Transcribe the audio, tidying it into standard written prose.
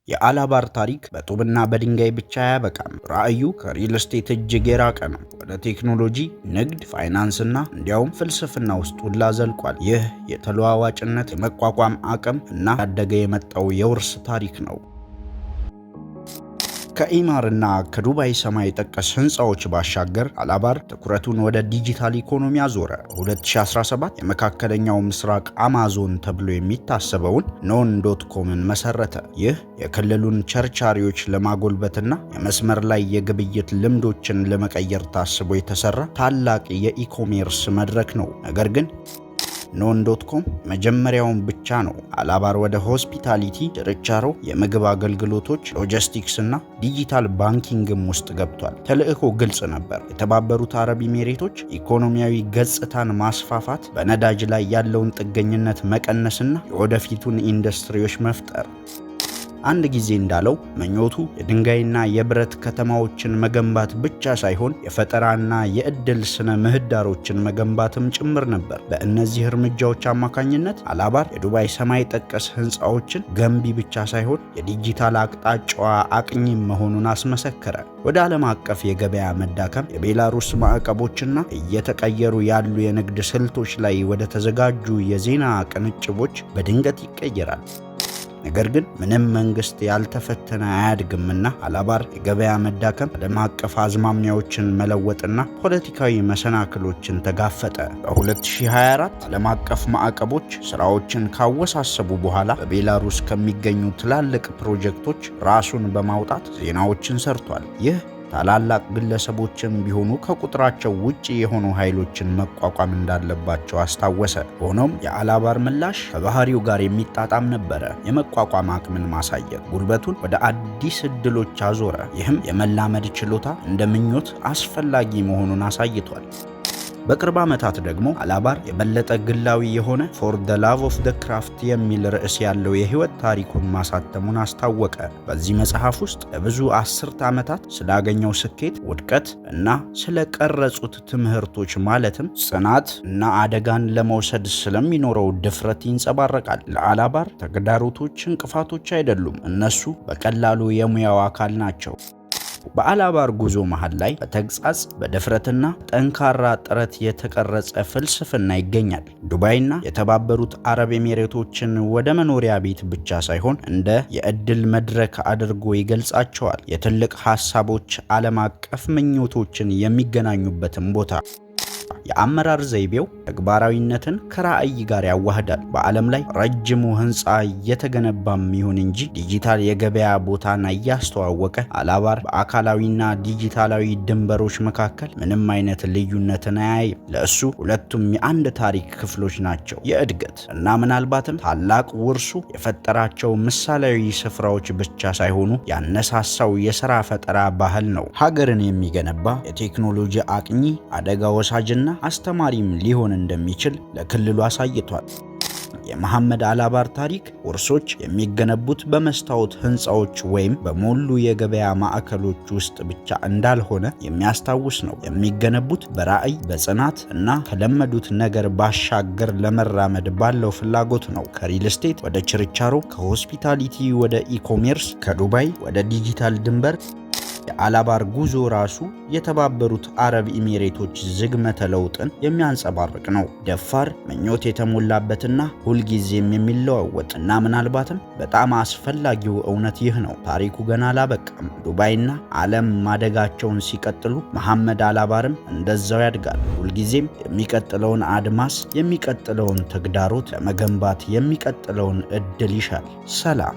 የአላባር ታሪክ በጡብና በድንጋይ ብቻ አያበቃም። ራዕዩ ከሪል ስቴት እጅግ የራቀ ነው። ወደ ቴክኖሎጂ፣ ንግድ፣ ፋይናንስና እንዲያውም ፍልስፍና ውስጥ ሁላ ዘልቋል። ይህ የተለዋዋጭነት፣ የመቋቋም አቅም እና እያደገ የመጣው የውርስ ታሪክ ነው። ከኢማርና ከዱባይ ሰማይ ጠቀስ ህንፃዎች ባሻገር አላባር ትኩረቱን ወደ ዲጂታል ኢኮኖሚ አዞረ። በ2017 የመካከለኛው ምስራቅ አማዞን ተብሎ የሚታሰበውን noon.com ን መሰረተ። ይህ የክልሉን ቸርቻሪዎች ለማጎልበትና የመስመር ላይ የግብይት ልምዶችን ለመቀየር ታስቦ የተሰራ ታላቅ የ e-commerce መድረክ ነው። ነገር ግን noon.com መጀመሪያውን ብቻ ነው። አላባር ወደ hospitality፣ ችርቻሮ፣ የምግብ አገልግሎቶች፣ ሎጂስቲክስ እና digital banking ም ውስጥ ገብቷል። ተልዕኮ ግልጽ ነበር። የተባበሩት አረብ ኤሚሬቶች ኢኮኖሚያዊ ገጽታን ማስፋፋት፣ በነዳጅ ላይ ያለውን ጥገኝነት መቀነስና የወደፊቱን ኢንዱስትሪዎች መፍጠር። አንድ ጊዜ እንዳለው ምኞቱ የድንጋይና የብረት ከተማዎችን መገንባት ብቻ ሳይሆን የፈጠራና የዕድል ስነ ምህዳሮችን መገንባትም ጭምር ነበር። በእነዚህ እርምጃዎች አማካኝነት አላባር የዱባይ ሰማይ ጠቀስ ህንፃዎችን ገንቢ ብቻ ሳይሆን የዲጂታል አቅጣጫዋ አቅኚም መሆኑን አስመሰከረ። ወደ ዓለም አቀፍ የገበያ መዳከም፣ የቤላሩስ ማዕቀቦችና እየተቀየሩ ያሉ የንግድ ስልቶች ላይ ወደ ተዘጋጁ የዜና ቅንጭቦች በድንገት ይቀየራል። ነገር ግን ምንም መንግስት ያልተፈተነ አያድግምና አላባር የገበያ መዳከም፣ ዓለም አቀፍ አዝማሚያዎችን መለወጥና ፖለቲካዊ መሰናክሎችን ተጋፈጠ። በ2024 ዓለም አቀፍ ማዕቀቦች ስራዎችን ካወሳሰቡ በኋላ በቤላሩስ ከሚገኙ ትላልቅ ፕሮጀክቶች ራሱን በማውጣት ዜናዎችን ሰርቷል። ይህ ታላላቅ ግለሰቦችም ቢሆኑ ከቁጥራቸው ውጭ የሆኑ ኃይሎችን መቋቋም እንዳለባቸው አስታወሰ። ሆኖም የአላባር ምላሽ ከባህሪው ጋር የሚጣጣም ነበረ። የመቋቋም አቅምን ማሳየት ጉልበቱን ወደ አዲስ እድሎች አዞረ። ይህም የመላመድ ችሎታ እንደ ምኞት አስፈላጊ መሆኑን አሳይቷል። በቅርብ ዓመታት ደግሞ አላባር የበለጠ ግላዊ የሆነ "For the Love of the Craft" የሚል ርዕስ ያለው የህይወት ታሪኩን ማሳተሙን አስታወቀ። በዚህ መጽሐፍ ውስጥ ለብዙ አስርት ዓመታት ስላገኘው ስኬት፣ ውድቀት እና ስለቀረጹት ትምህርቶች፣ ማለትም ጽናት እና አደጋን ለመውሰድ ስለሚኖረው ድፍረት ይንጸባረቃል። ለአላባር ተግዳሮቶች እንቅፋቶች አይደሉም፣ እነሱ በቀላሉ የሙያው አካል ናቸው። በአላባር ጉዞ መሃል ላይ በተግሳጽ፣ በድፍረትና ጠንካራ ጥረት የተቀረጸ ፍልስፍና ይገኛል። ዱባይና የተባበሩት አረብ ኤሚሬቶችን ወደ መኖሪያ ቤት ብቻ ሳይሆን እንደ የዕድል መድረክ አድርጎ ይገልጻቸዋል። የትልቅ ሀሳቦች፣ ዓለም አቀፍ ምኞቶችን የሚገናኙበትም ቦታ። የአመራር ዘይቤው ተግባራዊነትን ከራዕይ ጋር ያዋህዳል። በዓለም ላይ ረጅሙ ህንፃ እየተገነባም ይሁን እንጂ ዲጂታል የገበያ ቦታን እያስተዋወቀ፣ አላባር በአካላዊና ዲጂታላዊ ድንበሮች መካከል ምንም አይነት ልዩነትን አያይም። ለእሱ ሁለቱም የአንድ ታሪክ ክፍሎች ናቸው። የእድገት እና ምናልባትም ታላቅ ውርሱ የፈጠራቸው ምሳሌያዊ ስፍራዎች ብቻ ሳይሆኑ ያነሳሳው የሥራ ፈጠራ ባህል ነው። ሀገርን የሚገነባ የቴክኖሎጂ አቅኚ፣ አደጋ ወሳጅና አስተማሪም ሊሆን እንደሚችል ለክልሉ አሳይቷል። የመሐመድ አላባር ታሪክ ውርሶች የሚገነቡት በመስታወት ህንፃዎች ወይም በሞሉ የገበያ ማዕከሎች ውስጥ ብቻ እንዳልሆነ የሚያስታውስ ነው። የሚገነቡት በራዕይ፣ በጽናት እና ከለመዱት ነገር ባሻገር ለመራመድ ባለው ፍላጎት ነው። ከሪል ስቴት ወደ ችርቻሮ፣ ከ hospitality ወደ e-commerce፣ ከዱባይ ወደ ዲጂታል ድንበር፣ የአላባር ጉዞ ራሱ የተባበሩት አረብ ኤሚሬቶች ዝግመተ ለውጥን የሚያንጸባርቅ ነው። ደፋር፣ ምኞት የተሞላበትና ሁልጊዜም የሚለዋወጥ። እና ምናልባትም በጣም አስፈላጊው እውነት ይህ ነው። ታሪኩ ገና አላበቃም። ዱባይና ዓለም ማደጋቸውን ሲቀጥሉ መሐመድ አላባርም እንደዛው ያድጋል። ሁልጊዜም የሚቀጥለውን አድማስ፣ የሚቀጥለውን ተግዳሮት ለመገንባት የሚቀጥለውን እድል ይሻል። ሰላም።